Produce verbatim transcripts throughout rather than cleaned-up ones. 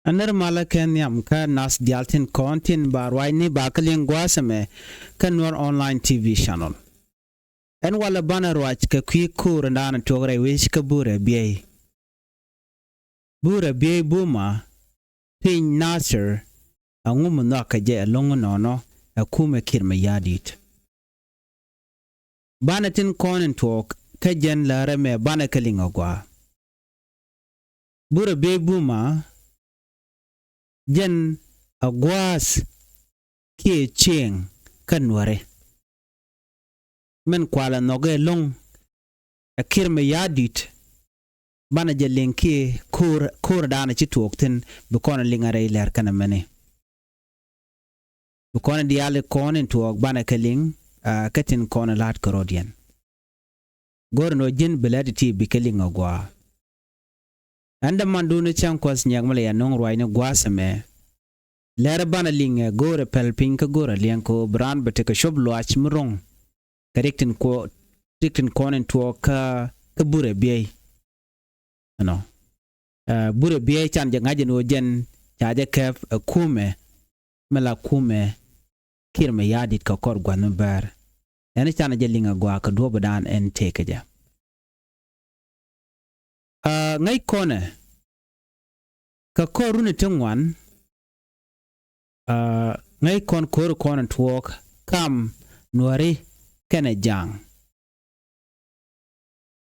Anir malä kɛ nhiam kä nath diaal tin kɔn tin ba ruacni ba kä liŋ gua̱a̱th ɛmɛ kä Nuer Online T V channel. Ɛn walɛ banɛ ruac kɛ kui̱ ko̱o̱r in daanɛ tuɔk rɛy wec kä Burɛ Biey. Burɛ Biey buma piny Nasir, ɛŋu mi nhɔakɛ jɛ ɛlɔ̱ŋ nɔnɔ ɛ kumɛ Kiir Mayardit. Banɛ tin kɔn in tuɔɔk kä jɛn lärɛ mɛ banɛ kɛ liŋ a gɔaa. Burɛ Biey buma jɛn a gua̱a̱th kiɛ cieŋ kä Nuäri. Min kualɛ nhɔk ɛ lo̱ŋ ɛ Kiir Mayardit. Banɛ jɛ liŋ kiɛ ko̱o̱r, ko̱o̱r daanɛ ci tuɔɔk thi̱n bi kɔn liŋ a rɛy lɛr kɛnɛ mɛni. Bi kɔn diaal kɔn in tuɔɔk banɛ kɛ liŋ, ah, kä tin kɔn la̱t kɛ rɔ̱diɛn. Go̱r in ɣöö ji̱n bi lɛt ti bi kɛ liŋ a gɔaa. Ɛn dämandun cäŋ Kuɔth Nyiɛk mi la yɛ nöŋ ruacni gua̱a̱th ɛmɛ. Lɛr banɛ liŋ ɛ go̱o̱rɛ pɛl piny kä go̱o̱rɛ liɛŋ kɛ ɣöö bi raan bɛ tekɛ cop luaac mi ro̱ŋ kɛ rik tin kuɔ, rik tin kɔn in tuɔɔk kä, kä Burɛ Biey. Ɛnɔ. Ɛ, Burɛ Biey can jɛ ŋa̱c ɛn ɣöö jɛn ca jɛ kɛp ɛ kumɛ mi la kumɛ Kiir Mayardit kɛ kɔr gua̱th mi bäär. Ɛn can jɛ liŋ a gɔaa kɛ duɔ̱ɔ̱p dan ɛn tëëkä jɛ. Aa, ŋäc kɔnɛ kɛ kɔr runi ti ŋuan, aa, ŋäc kɔn ko̱ri kɔn in tuɔɔk kam Nuäri kɛnɛ Ja̱a̱ŋ.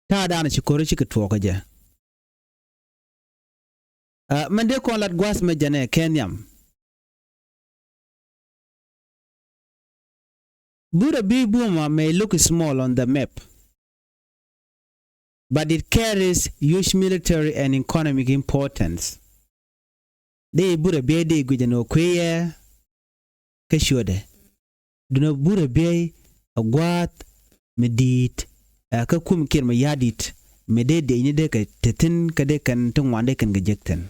Ta̱a̱ daanɛ ci ko̱ri cikɛ tuɔɔk kä jɛ. Aa, mɛn dee kɔn lat gua̱a̱th mɛ jɛnɛ kɛ nhiam. Burɛ Biey buma may look small on the map, but it carries huge military and economic importance. Dee Burɛ Biey dee guic ɛn ɣöö kui̱ yɛ kä ciötdɛ. Duundɛ Burɛ Biey ɛ gua̱a̱th mi di̱i̱t, ɛ, kä kum Kiir Mayardit mi dee dee ni dee kɛ te thi̱n kä dee kɛn ti ŋuan dee kɛn kɛ jek thi̱n.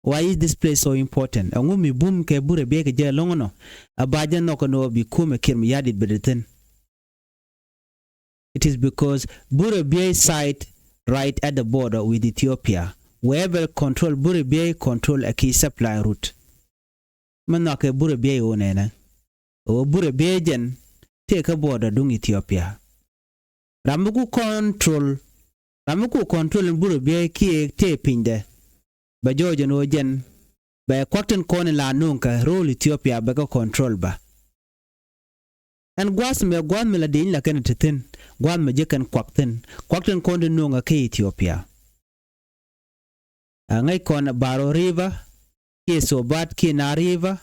Why is this place so important? Ɛŋu mi bum kɛ Burɛ Biey kɛ jɛ lo̱ŋ nɔ? A ba jɛ nhɔk kɛ nɔ bi kumɛ Kiir Mayardit bi di thi̱n. It is because Burɛ Biey site right at the border with Ethiopia. Wherever control Burɛ Biey control a key supply route. Mi nhɔakɛ Burɛ Biey ɣöö nɛnɛ ɣöö Burɛ Biey jɛn tëë kä border duŋ Ethiopia. Ram mi ku control, ram mi ku control in Burɛ Biey kiɛ tëë pinydɛ. Bɛ jɔɔc ɛn ɣöö jɛn bɛ kuak tin kɔn in la nuŋ kɛ role Ethiopia bɛ kɛ control bä. Ɛn gua̱a̱th mɛ gua̱a̱th mi la dieny la kɛn te thi̱n, gua̱a̱th mɛ jɛ kɛn kuak thi̱n, kuak tin kɔn ti nuŋ kä Ethiopia. Ɛ ŋäc kɔn Baro River kiɛ Sobat kiɛ Nile River,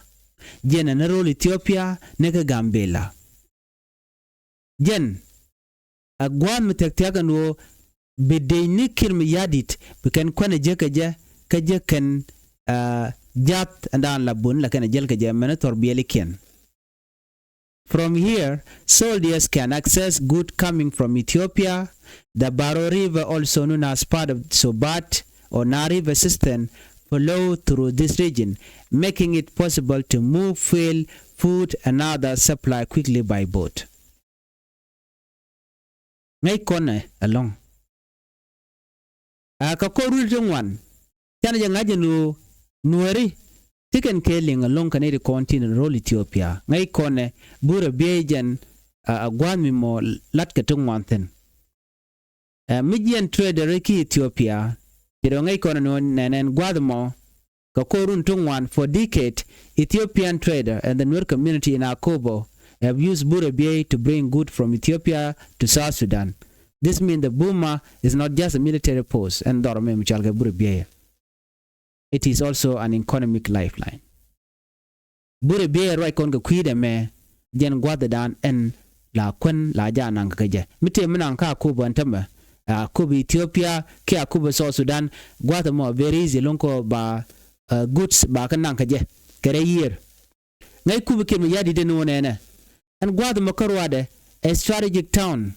jɛn ɛn role Ethiopia ni kä Gambela. Jɛn ɛ gua̱a̱th mi thia̱k thia̱k ɛn ɣöö bi dec ni Kiir Mayardit bi kɛn kuɛn ɛ jek kɛ jɛ, kä jek kɛn, ɛ, jath ɛn daan la bun la kɛn ɛ jäl kɛ jɛ mɛn ɛ thɔr biɛlikiɛn. From here, soldiers can access good coming from Ethiopia. The Baro River, also known as part of Sobat or Nile River system, flow through this region, making it possible to move fuel, food, and other supply quickly by boat. Ŋäc kɔnɛ ɛlɔ̱ŋ. Ɛ kɛ kɔr runi ti ŋuan, canɛ jɛ ŋa̱c ɛn ɣöö Nuääri ti kɛn kɛ liŋ ɛlɔ̱ŋ kɛ nɛy ti kɔn tin rol Ethiopia. Ŋäc kɔnɛ Burɛ Biey jɛn, ɛ, ɛ gua̱a̱th mi mɔ latkɛ ti ŋuan thi̱n. Ɛ, mi jiɛn trader ki Ethiopia, ci rɔ ŋäc kɔnɛ ni ɣöö nɛnɛn gua̱a̱th mɔ kɛ kɔr run ti ŋuan. For decade, Ethiopian trader and the Nuer community in Akobo have used Burɛ Biey to bring good from Ethiopia to South Sudan. This means the Buma is not just a military post, ɛn dhɔr mɛ mi cɔal kɛ Burɛ Biey. It is also an economic lifeline. Burɛ Biey ruac kɔn kɛ kui̱dɛ mɛ jɛn gua̱thdan ɛn la kuɛn la ja naŋ kɛ jɛ. Mi tëë mi naŋ kä Akobo ɛn tämɛ, Akobo Ethiopia kiɛ Akobo South Sudan, gua̱th ɛmɔ very easy lo̱ŋ kɔ ba, ɛ, goods ba kä naŋ kɛ jɛ kɛ rɛy yiër. Ŋäc Kubu Kiir Mayardit ɛn wä nɛnɛ. Ɛn gua̱th ɛmɔ kä ruaadɛ ɛ strategic town.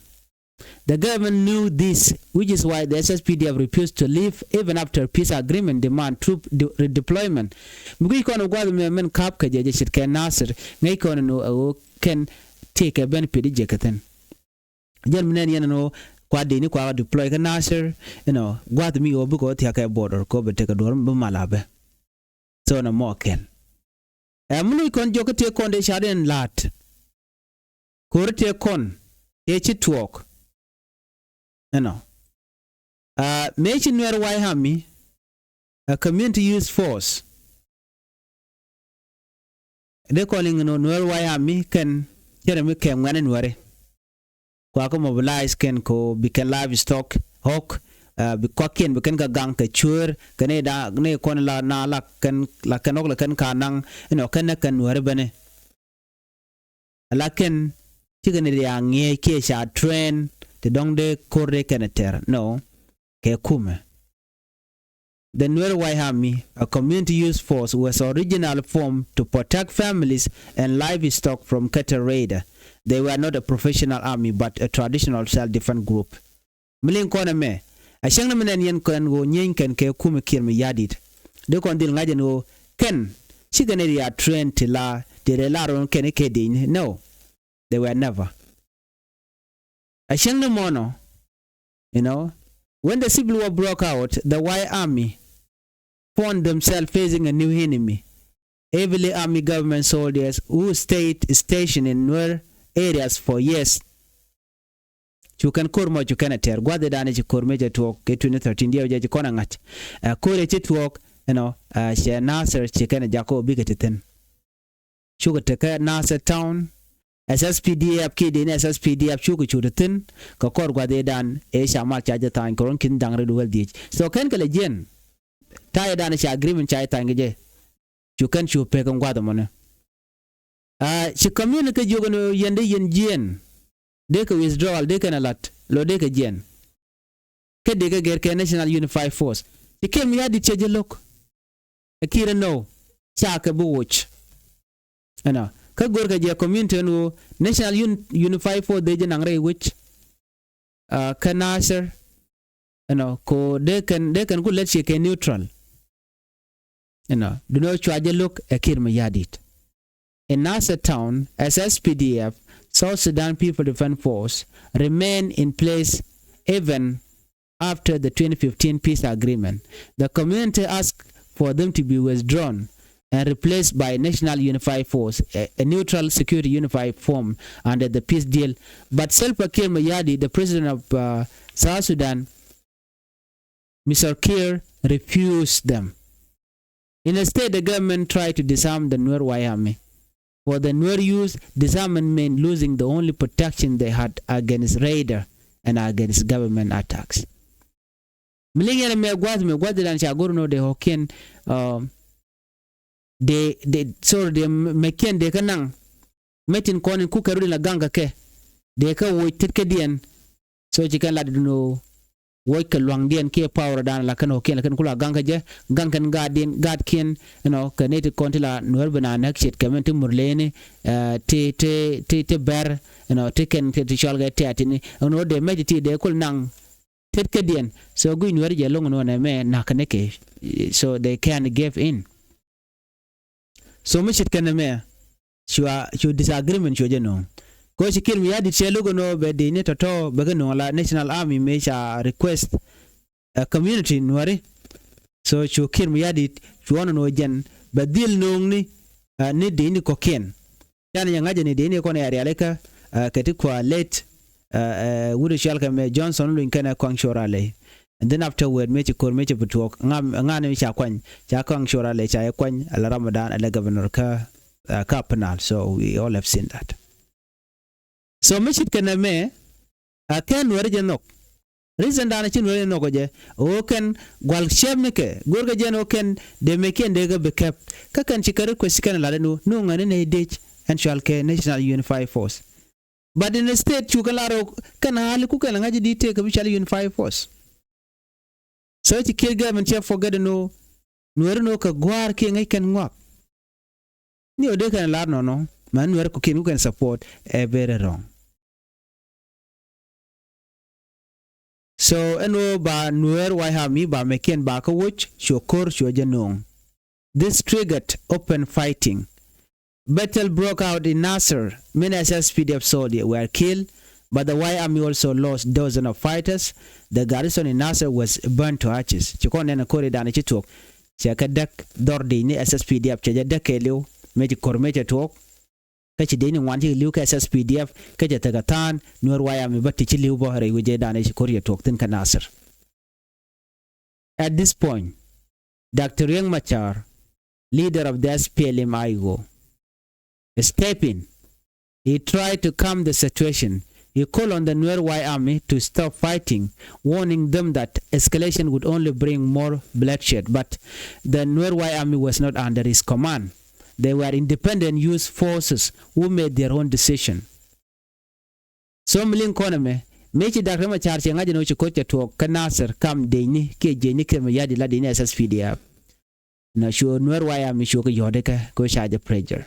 The government knew this, which is why the S S P D F refused to leave even after peace agreement demand troop de-, redeployment. Mi guic kɔn ɛ gua̱th mɛ mɛn ka̱p kɛ jɛ jɛ ce̱tkɛ Nasir, ŋäc kɔn ɛn ɣöö, ɛ ɣöö kɛn tëëkɛ benefit jɛ kɛ thi̱n. Jɛn mi nɛn yɛn ɛn ɣöö kua dee ni kua deploy kä Nasir, you know, gua̱th mi ɣöö bikɛ ɣöö thia̱kɛ border kɛ ɣöö bɛ tekɛ duɔ̱ɔ̱r mi bi mal a bɛ. Thon ɛmɔ kɛl. Ɛ mi luc kɔn jiɔk kä tëë kɔn dee ca riɛn la̱t. Ko̱ri tëë kɔn tëë ci tuɔɔk. Ɛnɔ. Mëë ci Nuɛr White Army, a community use force. Dee kɔn liŋ ni Nuɛr White Army kɛn cärɛ mi kɛm ŋuɛ̈ni Nuɛri. Kua kä mobilize kɛn ko bi kɛn livestock, hawk, bi kɔakiɛn bi kɛn kɛ gaŋ kɛ cueer kɛ ni da ni kɔn la na la kɛn la kɛn hawk la kɛn ka naŋ inɔ kɛn nɛ kɛn Nuɛri beni. Ala kɛn cikɛ ni riaŋ ŋiɛc kiɛ ca train ti dɔŋ dee kor dee kɛn tɛr no. Kɛ kumɛ. The Nuer White Army, a community use force, was originally formed to protect families and livestock from cattle raider. They were not a professional army but a traditional self-defense group. Mi liŋ kɔn ɛmɛ a cäŋ ni mi nɛn yɛn kɛn ɣöö nyieeny kɛn kɛ kumɛ Kiir Mayardit. Dee kɔn dhil ŋa̱c ɛn ɣöö kɛn cikɛ ni ria train ti la ti rɛy la rɔn kɛn i̱ kɛ di̱i̱ni. No, they were never. A cäŋ ni mɔnɔ, you know, when the civil war broke out, the White Army found themselves facing a new enemy, heavily armed government soldiers who stayed stationed in Nuer areas for years. Cu kɛn ko̱r mɔ cu kɛn a tɛr gua̱dhi dan ci ko̱r mëë cɛ tuɔɔk kɛ twenty thirteen diɛw jɛ ci kɔn a ŋa̱c. Ɛ ko̱r ɛ ci tuɔɔk, you know, ɛ cɛ Nasir ci kɛn a jak kɔ bikɛ ti thi̱n. Cukɛ tekɛ Nasir Town, S S P D F kiɛ dee ni S S P D F cukɛ cu ti thi̱n kɛ kɔr gua̱dhi dan ɛ ca mal ca jɛ tha̱a̱ny kɛ run ki̱n da̱ŋ rɛw wäl dhiec. So kɛn kɛ lɛ jiɛn ta̱yɛ dan ca agreement ca jɛ tha̱a̱ny kɛ jɛ. Cu kɛn cu pek in gua̱dhi mɔni. Ci community kä jiök ni yɛn dee yɛn jiɛn dee kɛ withdrawal dee kɛn a lat lo dee kɛ jiɛn. Kä dee kɛ gɛr kɛ National Unified Force ci Kiir Mayardit cɛ jɛ lo̱k. Ɛ Kiir ɛn nɔ ca kɛ bi woc. Ɛnɔ kä go̱r kɛ jɛ community ɛn ɣöö National Un- Unified Force dee jɛ naŋ rɛy wec. Kä Nasir ɛnɔ ko dee kɛn dee kɛn ku lɛt ciɛ kɛ neutral. Ɛnɔ dunɛ cua jɛ lo̱k ɛ Kiir Mayardit. In Nasir Town, S S P D F, South Sudan People Defense Force, remain in place even after the twenty fifteen peace agreement. The community asked for them to be withdrawn and replaced by National Unified Force, a, a neutral security unified form under the peace deal. But Salva Kiir Mayardit, the president of uh, South Sudan, Mister Kiir refused them. Instead, the government tried to disarm the Nuer White Army. For the Nuer youth, disarmament meant losing the only protection they had against raider and against government attacks. Mi liŋ yɛn mɛ gua̱th mɛ gua̱th dan ca go̱r nɔ dee hɔkiɛn. Dee dee sorry dee mɛ kiɛn dee kä naŋ. Mɛ tin kɔn in kukɛ rudi la gaŋ kä kɛ dee kä woc tet kä diɛn. So ci kɛn lat dun ɣöö wuɔckɛ lua̱ŋdiɛn kiɛ power dan la kɛn ɣöö kiɛn la kɛn kula gaŋ kä jɛ. Gaŋ kɛn gaatdiɛn gaatkiɛn. Ɛnɔ kɛ nɛy ti kɔn ti la Nuɛr bi na näk ce̱tkɛ mɛn ti Murleni, ti ti ti ti Bɛr. Ɛnɔ ti kɛn ti cɔalkɛ tɛ̈tini ɛn ɣöö dee mɛc ti dee kul naŋ tet kädiɛn. So guic Nuɛr jɛ loŋ ɛn ɣöö nɛmɛ na̱k kɛ ni kɛ. So they can give in. So mi ce̱tkɛ nɛmɛ cua cu disagreement cua jɛ no̱o̱ŋ. Kɛ ɣöö ci Kiir Mayardit cɛ lo̱k ɛn ɣöö bɛ dee ni tɔ̱tɔ̱ bɛ kɛ no̱o̱ŋ la National Army mëë ca request ɛ community Nuɛri. So cu Kiir Mayardit cuɔ̱n ɛn ɣöö jɛn bɛ dhil no̱o̱ŋni ni dee ni kɔ̱kiɛn. Can yɛ ŋa̱cä ni dee ni kɔn ɛ rialikä kɛ ti kua late wut cɔalkɛ mɛ Johnson luny kɛnɛ Kuaŋ Cuɔr Alɛ. And then afterward mëë ci ko̱r mëë ci bi tuɔɔk ŋa̱ ŋa̱ ni ca kuany ca Kuaŋ Cuɔr Alɛ ca yɛ kuany ala Ramadan ala governor kä kä Upper Nile. So we all have seen that. So mi ce̱tkɛ nɛmɛ a kɛn Nuɛri jɛ nhɔk. Reason dan ci Nuɛri jɛ nhɔk jɛ ɣöö kɛn gua̱l cɛpnikɛ go̱rkɛ jɛ ɛn ɣöö kɛn dee mɛkiɛn dee kɛ bi kɛp. Kä kɛn ci kɛ request kɛn lat ɛn ɣöö no̱o̱ŋ ɛn inɛ dec ɛn cɔalkɛ National Unified Force. But instead cu kɛn lar ɣöö kɛn ɣa̱li ku kɛn la ŋa̱c di tëëk kɛ bi cɔal Unified Force. So ci Kiir government cɛ forget ɛn ɣöö Nuɛri ɛn ɣöö kɛ gua̱a̱r kiɛ ŋäc kɛn ŋuak. Ni ɣöö dee kɛn lar nɔnɔ mɛ Nuɛri ku kiɛn ku kɛn support ɛ very wrong. So ɛn ɣöö ba Nuer White Army ba mɛkiɛn ba kä woc cuɛ ko̱r cuɛ jɛ no̱o̱ŋ. This triggered open fighting. Battle broke out in Nasir. Many S S P D F soldiers were killed, but the White Army also lost dozens of fighters. The garrison in Nasir was burned to ashes. Ci kɔn nɛn ko̱ri dan ci tuɔk. cɛ kɛ däk dhɔr dec ni S S P D F cɛ jɛ däk kɛɛliw. Mëë ci ko̱r mëë cɛ tuɔɔk, kä ci dec ni ŋuan cikɛ li̱w kɛ S S P D F, kä cɛ tekɛ tha̱a̱n Nuer White Army bä ti ci li̱w bä rɛy wecɛ danɛ ci ko̱r cɛ tuɔɔk thi̱n kä Nasir. At this point, Doctor Riek Machar, leader of the S P L M I O, step in. He tried to calm the situation. He called on the Nuer White Army to stop fighting, warning them that escalation would only bring more bloodshed. But the Nuer White Army was not under his command. They were independent youth forces who made their own decision. So mi liŋ kɔn ɛmɛ, mëë ci Doctor Riek Machar cɛ ŋa̱c ɛn ɣöö ci ko̱r cɛ tuɔɔk kä Nasir kam dec ni kiɛ jiec ni Kiir Mayardit la dec ni S S P D F. Nɔ, cu Nuer White Army cu kɛ yɔ̱ɔ̱dikä kɛ ɣöö ca jɛ pressure.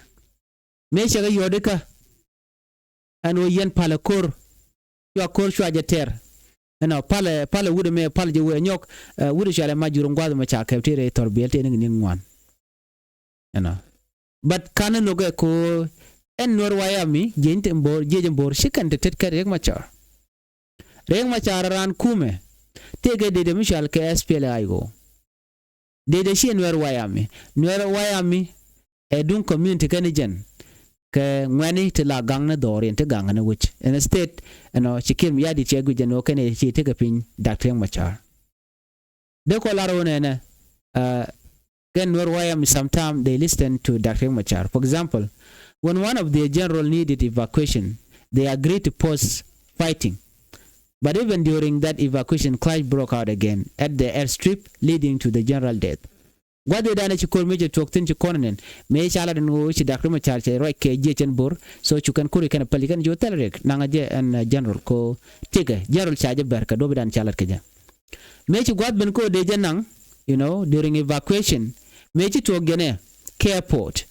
Mëë cɛ kɛ yɔ̱ɔ̱dikä ɛn ɣöö yɛn palɛ ko̱r, cua ko̱r cua jɛ tɛr. Ɛnɔ, palɛ, palɛ wut ɛmɛ, palɛ jɛ wee nyɔk, ɛ, wut cualɛ Majur in gua̱th ɛmɛ ca kɛp ti rɛy thɔr biɛl tëë ni kɛ ni̱n ŋuan. Ɛnɔ. But kanɛ nhɔkɛ kɛ ɣöö ɛn Nuer White Army, jiec in bo̱r, jiec in bo̱r ci kɛn te tet kɛ Riek Machar. Riek Machar raan kumɛ, tëëkɛ dec dee mi cual kɛ S P L M I O. Dec dee ciɛ Nuer White Army. Nuer White Army ɛ duŋ community kɛn jɛn kɛ ŋuɛ̈ni ti la gaŋni dhɔriɛn ti gaŋni wec. Instead, ɛnɔ, ci Kiir Mayardit cɛ guic ɛn ɣöö kɛn ɛ ci tekɛ piny Doctor Riek Machar. Dee kɔ lar ɣöö nɛnɛ, uh, kɛn Nuer White Army sometime they listen to Doctor Riek Machar. For example, when one of their general needed evacuation, they agreed to pause fighting. But even during that evacuation, clash broke out again at the airstrip, leading to the general death. Gua̱th ëë danɛ ci ko̱r mëë cɛ tuɔɔk thi̱n ci kɔn nɛn. Mëë ca lat ɛn ɣöö ci Doctor Riek Machar cɛ ruac kɛ jiec ɛn bo̱r. So cu kɛn ko̱r kɛn päl kɛn jiök thil riɛk naŋ jɛ ɛn, uh, general kɛ ɣöö tëëkɛ general ca jɛ bɛr kɛ duɔ̱p ëë danɛ ca lat kɛ jɛ. Mëë ci gua̱th ben kɛ ɣöö dee jɛ naŋ, you know, during evacuation. Mëë ci tuɔɔk jɛn ɛ kɛ airport.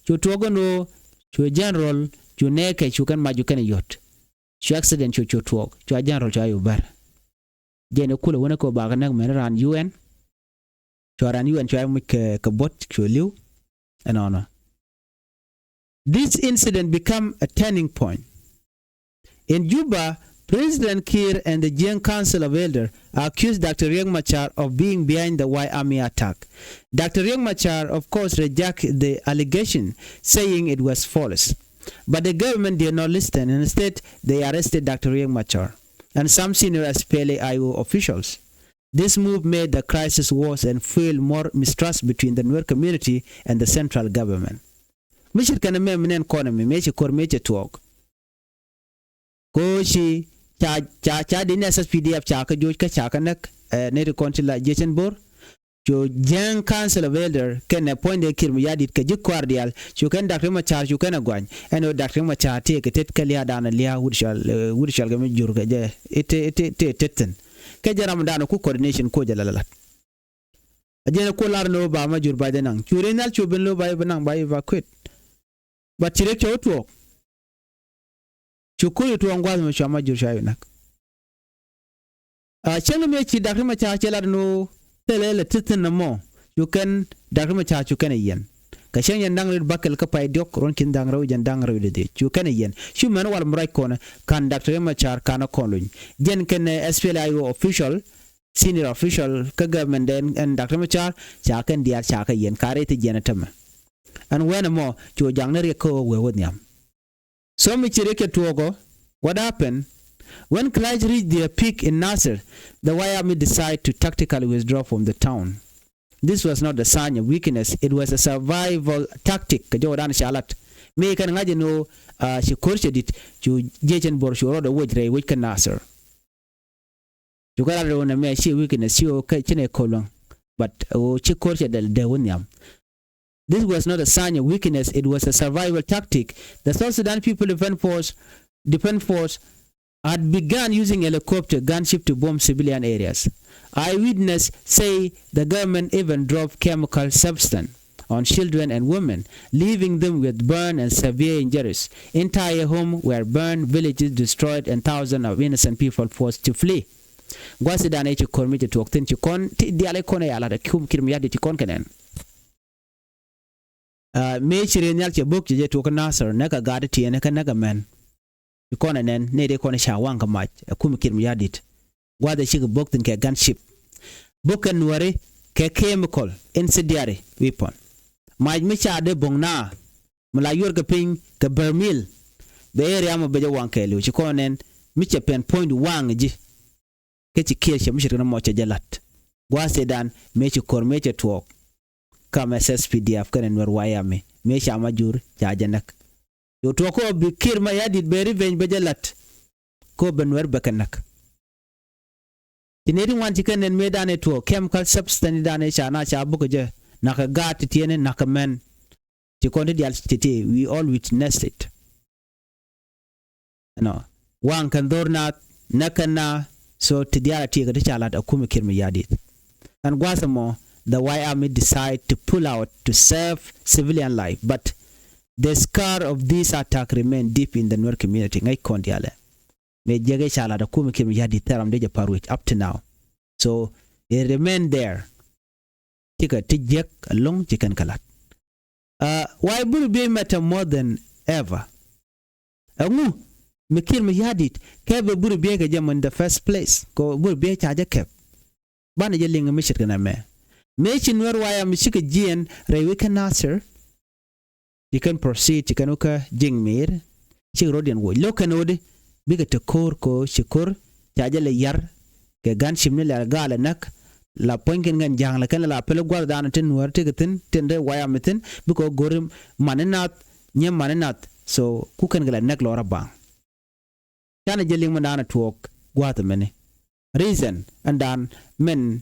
Cu tuɔɔk ɛn ɣöö cu general cu nɛɛkɛ cu kɛn mac cu kɛn yɔ̱t. Cu accident cu, cu tuɔɔk, cua general cua yop bär. Jɛn ɛ kulɛ wänɛ kɛ ɣöö bakɛ näk mɛn raan U N. Cua raan U N cua muc kɛ, kɛ buɔ̱t cua li̱w. Ɛnɔnɔ. This incident become a turning point. In Juba, President Kiir and the Jieng Council of Elders accused Doctor Riek Machar of being behind the White Army attack. Doctor Riek Machar, of course, reject the allegation, saying it was false. But the government did not listen. Instead, they arrested Doctor Riek Machar and some senior S P L A I O officials. This move made the crisis worse and fueled more mistrust between the Nuer community and the central government. Mi ce̱tkɛ ni mɛm nɛn kɔn ɛmɛ, mëë ci ko̱r mëë cɛ tuɔɔk. Kɛ ɣöö ci ca, ca, ca dec ni S S P D F ca kɛ joc kä ca kɛ näk, eh, nɛy ti kɔn ti la jiec ɛn bo̱r. Cu Jieng Council of Elders kɛnɛ puɔ̱nydɛ Kiir Mayardit kɛ ji̱ kɔaar diaal, cu kɛn Doctor Riek Machar cu kɛn ɛ gua̱ny. Ɛn ɣöö Doctor Riek Machar tëëkɛ tet kä lia̱a̱dan ɛ lia̱a̱ wut cɔal, eh, wut cɔal kɛ mi jur kɛ jɛ. I̱ te, i̱ te, i̱ te tet thi̱n. Kɛ jɛ ramdan ku coordination ku jɛ la la lat. A jɛn ɛ ku lar ni ɣöö ba Majur ba jɛ naŋ. Cu Riek Nhial cu ben lo̱ ba jɛ naŋ, ba jɛ evacuate. But ci Riek cɛ wä tuɔɔk. Cu ko̱r i̱ tuɔɔk gua̱th mɛ cua Majur cua yɛ näk. A cäŋ ni mëë ci Doctor Riek Machar cɛ lat ni ɣöö thilɛ lɛ ti thi̱n nɔmɔ. Cu kɛn Doctor Riek Machar cu kɛn ɛ yiɛn. Kɛ cäŋ jɛn da̱ŋ rɛw bäkɛl kä pay diɔ̱k, ruɔ̱n ki̱n da̱ŋ rɛw jɛn da̱ŋ rɛw dee dhieec. Cu kɛn ɛ yiɛn. Cu mɛn wal mi ruac kɔn ɛ, ka̱n Doctor Riek Machar ka̱n ɛ kɔn luny. Jɛn kɛn, eh, S P L A I O official, senior official kä government dɛn ɛn Doctor Riek Machar, ca kɛn diaal ca kɛ yiɛn, ka rɛy ti jiɛn ɛ tämɛ. Ɛn wɛn ɛmɔ cu jaŋ ni Riek kä ɣöö wee wä nhiam. So mi ci Riek cɛ tuɔɔk ɔ, what happened? When clash reached their peak in Nasir, the White Army decide to tactically withdraw from the town. This was not a sign of weakness, it was a survival tactic. Kɛ jɔwdan ca lat. Mi kɛn ŋa̱c ɛn ɣöö, ah, ci ko̱r cɛ di̱t, cu jiec ɛn bo̱r cu rɔɔdɛ woc rɛy wec kä Nasir. Cu kɛ lat rɛw nɛmɛ ci weakness, ci ɣöö kɛ ci nɛ ko̱r luäŋ. But ɣöö ci ko̱r cɛ dɛl dee wä nhiam. This was not a sign of weakness, it was a survival tactic. The South Sudan People Defense Force, Defense Force had begun using helicopter gunship to bomb civilian areas. Eyewitness say the government even dropped chemical substance on children and women, leaving them with burn and severe injuries. Entire homes were burned, villages destroyed, and thousands of innocent people forced to flee. Gua̱sidan ëë ci ko̱r mi cɛ tuɔɔk thi̱n ci kɔn ti diaal i̱ kɔn ɛ yalat ɛ kum Kiir Mayardit ci kɔn kɛ nɛn. Ah, mëë ci Riek Nhial cɛ bo̱k cɛ jɛ tuɔɔk kä Nasir, näk kɛ gaat tiɛɛni kä näk kɛ män. Ci kɔn ɛ nɛn, nɛy dee kɔn ca waŋ kɛ mac ɛ kum Kiir Mayardit. Gua̱a̱th ɛ cikɛ bo̱k thi̱n kɛ gunship. Bo̱k kɛn Nuääri, kɛ chemical incendiary weapon. Mac mi ca dee bo̱ŋ naa mi la yuɔr kɛ piny kɛ bärmil. Bɛ area mɔ bɛ jɛ waŋ kɛɛliw ci kɔn nɛn mi cɛ pɛn puɔ̱nydu waŋ ji̱. Kä ci kiɛɛr cɛ mi ce̱tkɛ ni mɔ cɛ jɛ la̱t gua̱a̱th ëëdan mëë ci ko̱r mëë cɛ tuɔɔk. Kam ɛ S S P D F kɛnɛ Nuɛr White Army mëë ca ma jur ca jɛ näk. Yo̱o̱ tuɔɔk kä bi Kiir Mayardit bɛ revenge bɛ jɛ la̱t. Kä bɛ Nuɛr bɛ kɛ näk. Ci nɛy ti ŋuan ci kɛn nɛn mëëdan ɛ tuɔɔk chemical substance dan ɛ ca na ca buk kɛ jɛ nakä gaat ti tiɛni nakä mɛn. Ci kɔn ti diaal ti ti we all witness it. Ɛnɔ waŋ kɛn dho̱r naath näk kɛn na. So ti diaal a tiɛɛk ti ca lat a kumɛ Kiir Mayardit. Ɛn gua̱a̱th ɛmɔ the White Army decide to pull out to save civilian life, but the scar of this attack remain deep in the Nuer community. Ŋäc kɔn diaal ɛ mëë jiäk ɛ ca lat a kumɛ Kiir Mayardit thɛr ram dee jɛ pa̱r wec up to now. So it remain there. Cikɛ ti jiäk ɛlɔ̱ŋ ci kɛn kɛ la̱t. Why Buri Biey matter more than ever? Ɛŋu mi Kiir Mayardit kɛpɛ Buri Biey kɛ jɛ mɔ in the first place? Kɛ Buri Biey ca jɛ kɛp. Banɛ jɛ liŋ mi ce̱tkɛ nɛmɛ. Mëë ci Nuɛr White Army cikɛ jiɛn rɛy wec kä Nasir. Ci kɛn proceed ci kɛn wä kä ji̱ŋ mi̱i̱r. Cikɛ rɔ̱diɛn woc lo̱k kɛn ɣöödi bikɛ te ko̱r kɛ ɣöö ci ko̱r ca jɛ lɛ ya̱r kɛ ga̱n cim ni lɛl gaalɛ näk. La puɔ̱ny kɛn ŋɛn ja̱a̱ŋ lɛ kɛn lɛ la pɛl gua̱th daanɔ tin Nuɛr tekɛ thi̱n tin rɛy White Army thi̱n bikɛ ɣöö go̱ri mani nath nyɛ mani nath. So ku kɛn kɛ lɛ näk lɔrä baŋ. Canɛ jɛ liŋ mi daanɔ tuɔɔk gua̱a̱th mɛni. Reason ɛn dan mɛn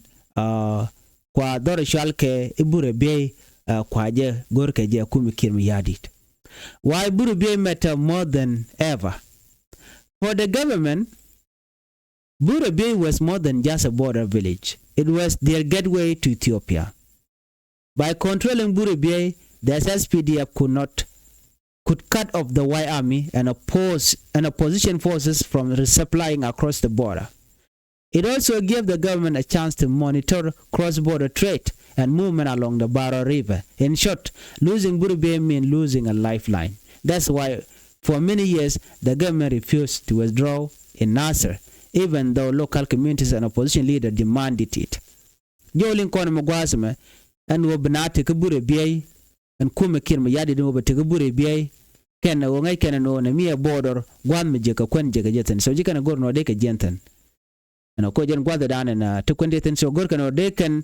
kua dhɔr cual kɛ i̱ Buri Biey kua jɛ go̱r kɛ jɛ kumi Kiir Mayardit. Why Buri Biey matter more than ever? For the government, Buri Biey was more than just a border village. It was their gateway to Ethiopia. By controlling Buri Biey, the S S P D F could not could cut off the White Army and oppose and opposition forces from resupplying across the border. It also gave the government a chance to monitor cross-border trade and movement along the Barrow River. In short, losing Buri Biey mean losing a lifeline. That's why for many years the government refused to withdraw in Nasir, even though local communities and opposition leaders demanded it. Jɔw liŋ kɔn mɛ gua̱a̱th mɛ ɛn ɣöö bi na tekɛ Buri Biey ɛn kumɛ Kiir Mayardit ɛn ɣöö bi tekɛ Buri Biey. Kɛn ɣöö ŋäc kɛn ɛn ɣöö nɛ mi ɛ border gua̱a̱th mɛ jek kɛ kuɛn jek kɛ jɛ thi̱n. So ji̱ kɛn ɛ go̱r ɛn ɣöö dee kɛ jiɛn thi̱n. Ɛn ɣöö koc ɛn gua̱a̱th ɛ da̱a̱n ɛn ti kuɛn dee thi̱n. So go̱r kɛn ɣöö dee kɛn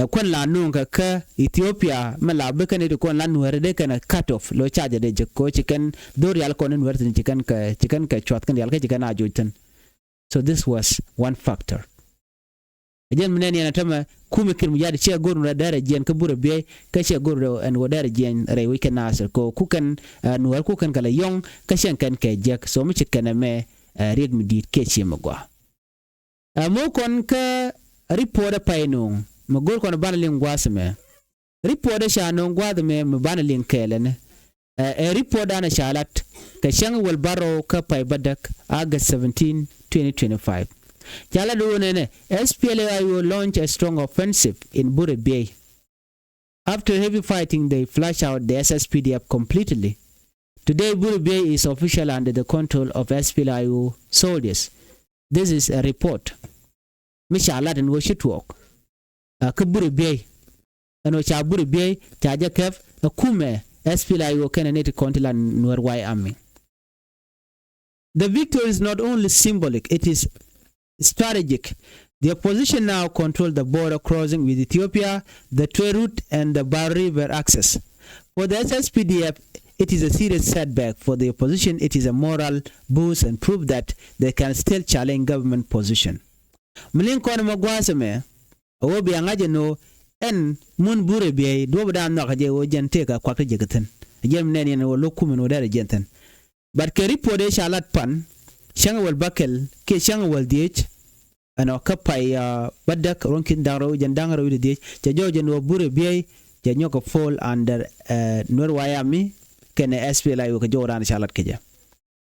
ɛ kuɛn la nuŋ kɛ kä Ethiopia mɛ la bi kɛn iti kuɛn la Nuɛɛr dee kɛn ɛ cut off lo̱ ca jɛ dee jek koc ci kɛn dho̱r rial kɔn in Nuɛɛr thi̱n ci kɛn kɛ ci kɛn kɛ cuath kɛn rial kä ci kɛn a joc thi̱n. So this was one factor. Ɛ jɛn mi nɛn yɛn ɛ tämɛ kumɛ Kiir Mayardit ciɛ go̱r nuɛ dɛrɛ jiɛn kä Buri Biey kä ciɛ go̱r ɛn wä dɛrɛ jiɛn rɛy wec kɛ Nasir kɛ ku kɛn nuɛɛr ku kɛn kɛ lɛ yɔ̱ŋ kä ciɛn kɛn kɛ jiäk. So mi ci kɛn ɛmɛ riɛk mi di̱i̱t kiɛ ciɛ mi gɔaa. Ɛ mo̱o̱ kɔn kä report ɛ pay nuŋ mi go̱r kɔn banɛ liŋ gua̱a̱th ɛmɛ. Report ɛ ca nööŋ gua̱a̱th ɛmɛ mi banɛ liŋ kɛɛl ɛnɛ. Ɛ report danɛ ca lat kɛ cäŋ wäl bärɔw kä pay bädäk August seventeen, twenty twenty-five. Ca lat wun ɛnɛ S P L A I O launch a strong offensive in Buri Biey. After heavy fighting they flush out the S S P D F completely. Today Buri Biey is officially under the control of S P L A I O soldiers. This is a report. Mi ca lat ɛn wä ci tuɔɔk. Kä Buri Biey ɛn ɣöö ca Buri Biey ca jɛ kɛp ɛ kumɛ S P L A I O kɛnɛ nɛy ti kɔn ti la Nuɛɛr White Army. The victory is not only symbolic, it is strategic. The opposition now control the border crossing with Ethiopia, the trade route and the Barrow River access. For the S S P D F, it is a serious setback. For the opposition, it is a moral boost and proof that they can still challenge government position. Mi liŋ kɔn mɛ gua̱a̱th ɛmɛ ɛ ɣöö bia ŋa̱c ɛn ɣöö ɛn mun Buri Biey duɔ̱ɔ̱p dan nhɔakä jɛ ɣöö jɛn tëëkä kuak ti jɛ kɛ thi̱n. Ɛ jɛn mi nɛn yɛn ɣöö lo̱k kumɛ ɛn ɣöö dɛrɛ jɛn thi̱n. But kɛ report ëë ca lat pan cäŋ wäl bäkɛl kiɛ cäŋ wäl dhieec ɛnɔ kä pay bädäk ruɔ̱n ki̱n da̱ŋ rɛw jɛn da̱ŋ rɛw i̱ dhieec cɛ jɔw jɛn ɣöö Buri Biey cɛ nyɔk kɛ fall under Nuɛɛr White Army kɛnɛ S P L A I O kɛ jɔw dan ca lat kɛ jɛ.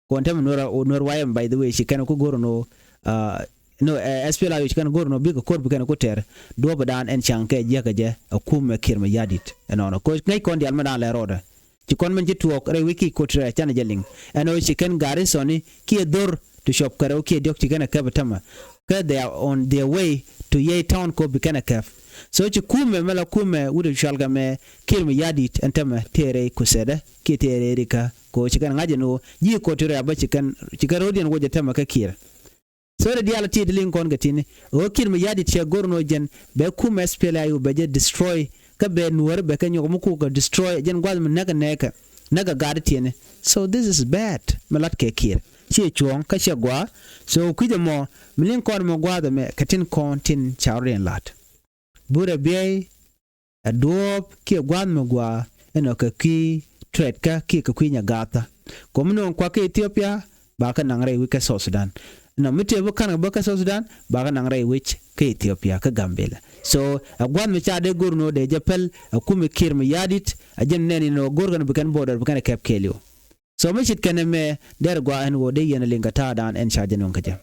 Kɔn tɛmɛ Nuɛɛr White Army by the way ci kɛn ku go̱r ɛn ɣöö no S P L A I O ci kɛn go̱r ɛn ɣöö bikɛ ko̱r bi kɛn ku tɛr duɔ̱ɔ̱p dan ɛn ca̱ŋ kɛ jiäkä jɛ ɛ kumɛ Kiir Mayardit ɛnɔnɔ. Koc ŋäc kɔn diaal mɛ dan lɛ rɔɔdɛ. Ci kɔn mɛn ci tuɔɔk rɛy wec ki ko̱t rɛy canɛ jɛ liŋ ɛn ɣöö ci kɛn garrison ni kiɛ dho̱r ti cuɔp kɛ rɛw kiɛ diɔ̱k ci kɛn ɛ käp ɛ tämɛ. Kä they are on their way to Yei Town kɔ bi kɛn ɛ kɛp. So ci kumɛ mɛ la kumɛ wut cual kɛ mɛ Kiir Mayardit ɛn tämɛ tëë rɛy Kuthɛdɛ kiɛ tëë rɛy Rikä kɔ ci kɛn ŋa̱c ɛn ɣöö ji̱ kɔ ti rɛy a bä ci kɛn ci kɛn ro̱diɛn wä jɛ tämɛ kä Kiir. So rɛ diaal ti ti liŋ kɔn kɛ tini ɣöö Kiir Mayardit cɛ go̱r nɔ jɛn bɛ kumɛ S P L A I U bɛ jɛ destroy kä bɛ Nuɔ̱ɔ̱ri bɛ kɛ nyɔk mi kukɛ destroy jɛn gua̱th mi näk ɛ nɛɛkɛ näk ɛ gaat tiɛni. So this is bad. Mi lat kɛ Kiir ciɛ cuɔ̱ɔ̱ŋ kä ciɛ gua̱a̱. So kui̱c ɛmɔ mi liŋ kɔn mɔ gua̱a̱th ɛmɛ kɛ tin kɔn tin ca rɔ̱diɛn lat. Burɛ biɛy ɛ duɔ̱ɔ̱p kiɛ gua̱a̱th mi gua̱a̱ ɛnɔ kɛ kui̱ trɛtkä kiɛ kɛ kui̱ nyɛ gaathä. Kɔm mi nööŋ kuak kä Ethiopia ba kä naŋ rɛy wi̱c kä South Sudan. Nɔ mi tëë bi ka̱n kɛ bä kä South Sudan ba kä naŋ rɛy wi̱c kä Ethiopia kä Gambela. So ɛ gua̱a̱th mi ca dee go̱r nöö dee jɛ päl ɛ kumɛ Kiir Mayardit ɛ jɛn nɛn inɔ go̱r kɛn bi kɛn border bi kɛn ɛ kɛp kɛɛliw. So mi cit kɛn ɛmɛ dɛr gɔaa ɛn ɣöö dee yɛn ɛ liŋ kɛ ta̱a̱dan ɛn ca jɛ nööŋ kɛ jɛ.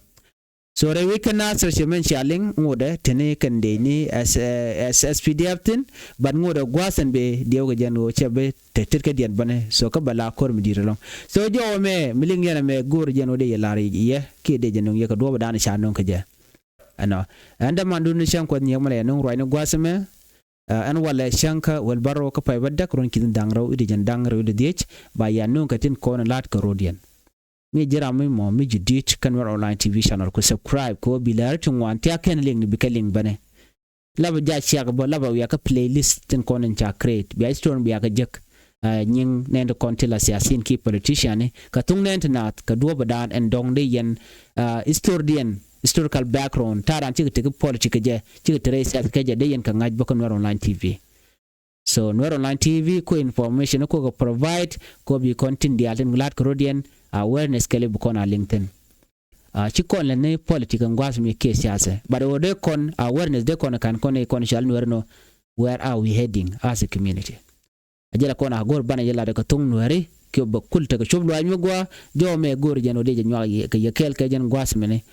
So rɛy wec kä Nasir cɛ mɛn cia liŋ ŋotdɛ teni kɛn dee ni as, eh, as S P D F thin, but ŋotdɛ gua̱a̱th ɛn bee diɛw kɛ jɛn ɣöö cɛ bi te tet kä diɛn bäni. So kä bɛ la ko̱r mi di̱i̱t ɛlɔ̱ŋ. So jɔwä mɛ mi liŋ yɛn ɛmɛ go̱o̱r jɛn ɣöö dee yɛ la̱r yɛ kiɛ dee jɛ nöŋ yɛ kɛ duɔ̱ɔ̱p dan ca nöŋ kɛ jɛ. Ɛnɔ ɛn dämandun ni cäŋ kuɔth nyiɛk mɛ lɛ yɛ nöŋ ruacni gua̱a̱th ɛmɛ. Ɛn walɛ cäŋ kä wäl bärɔw kä pay bä däk ruɔ̱n ki̱n da̱ŋ rɛw i̱ di jɛn da̱ŋ rɛw i̱ di dhiec ba yɛ nöŋ kɛ tin kɔn la̱t kɛ ro̱diɛn. Mi ji̱ ram mi mɔ mi ji̱ di̱t kä Nuer Online T V channel ku subscribe kɛ ɣöö bi lɛr ti ŋuan thia̱k kɛn liŋ ni bi kɛ liŋ bäni. Lapɛ jac ciak bä lapɛ wiakä playlist tin kɔn in ca create bia history bia kɛ jek. Nyiŋ nɛn ti kɔn ti la siasin ki politician ni kɛ thuŋ nɛn ti naath kɛ duɔ̱ɔ̱pɛ daan ɛn dɔ̱ŋ dee yɛn history diɛn historical background ta̱a̱ daan cikɛ tek politic kɛ jɛ cikɛ tek rɛy siasa kɛ jɛ dee yɛn kɛ ŋa̱c bä kä Nuer Online T V. So Nuer Online T V ko information ko kɛ provide ko bi kɔn tin diaal tin la̱t kɛ ro̱diɛn awareness kɛli bi kɔn a liŋ thi̱n. Ci kɔn lɛ ni politic ɛn gua̱a̱th mi kiɛ siasa but ɣöö dee kɔn awareness dee kɔn ka̱n kɔn i̱ kɔn cal Nuer nɔ. Where are we heading as a community? A jɛ la kɔn a go̱r banɛ jɛ lat kɛ thuŋ Nueri kiɛ bɛ kul tekɛ cop luaac mi gua̱a̱ jɔw mɛ go̱r jɛn ɣöö dee jɛ nyuak kɛ yɛ kɛɛl kɛ jɛn gua̱a̱th mini.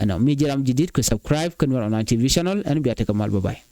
Ɛnɔ mi ji̱ ram ji̱ di̱t kɛ subscribe kä Nuer Online T V channel ɛn bia tekɛ mal bye bye.